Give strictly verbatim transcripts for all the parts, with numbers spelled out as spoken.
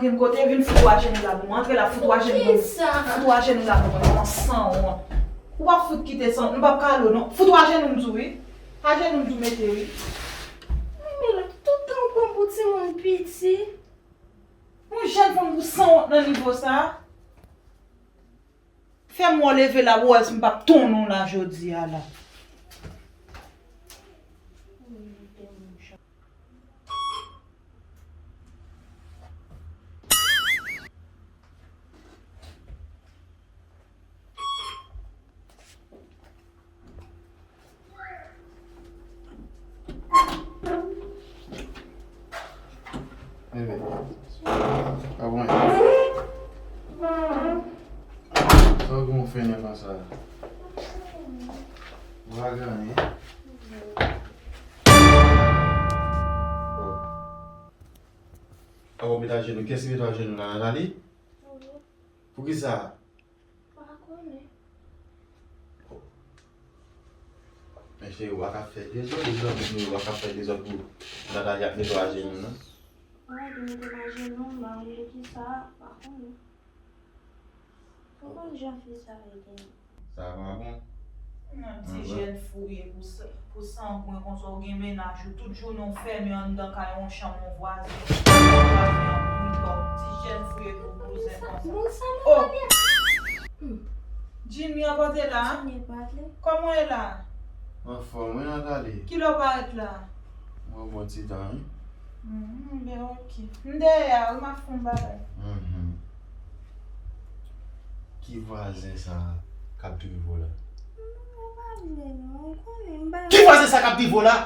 Vin kote, vin fout twa jenou la pou mwen. Antre la, fout twa jenou. Kisa? Fout twa jenou la pou mwen, yon sanwont. Ou p ap fout kite san, m p ap kale w non. Fout twa jenou m di w wi. Ajenou m di w mete wi. Mimila, tout tan w pran pou timoun piti. Yon jèn fanm pou sanwont nan nivo sa. Fè m wè w leve la pou w wè si m p ap tonnen w la jodi a la. Bebe, pa pran. Sa w gen w fennen konsa? Ou pa gen anyen? Oh. Awo, met ajenou. Kiyès ki met ajenou la? Nathalie? Wi. Poukisa? Pa konnen. Men cheri, w pa ka fè dezòd, egzanp, w pa ka fè dezòd pou Nathalie ap netwaye ajenou, non? Wi, li mete m ajenou, m pa konn poukisa, pa konnen. Ou konn jan fi sa ye, Kenny. Sa pa bon. Nan ti jèn fou ye pou sa, pou sangwen konsa, ou gen mennaj ou, tout jounen w fèmen anndan kay yon chanm yon vwazen. Vwazen an bouyi kò w, ti jèn fou ye pou bouzen konsa. Bon, sa nou pale. Jimmy an pa te la? Jimmy pa te. Kòman w ye la? Anfòm, wi, Nathalie. Kilè w parèt la? Mwen bon ti tan, wi. Hmm, ben ok. M dèyè a, wi, m ap fè yon bagay. Mhm. Ki vwazen sa k ap drive w la? Non, ou pa vle non, ou konnen m pa. Ki vwazen sa k ap drive w la?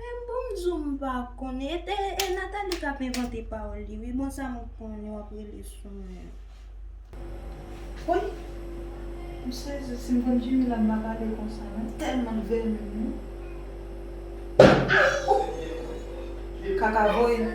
Men bon, m di w m pa konnen. E, e, e Nathalie k ap envante pawòl li, wi. Bon, sa m konnen, w ap rele sou mwen. Woy! M sezi, si m konn Jimmy la, m pa pale konsa non, tèlman l vèmen wi. Kaka voye.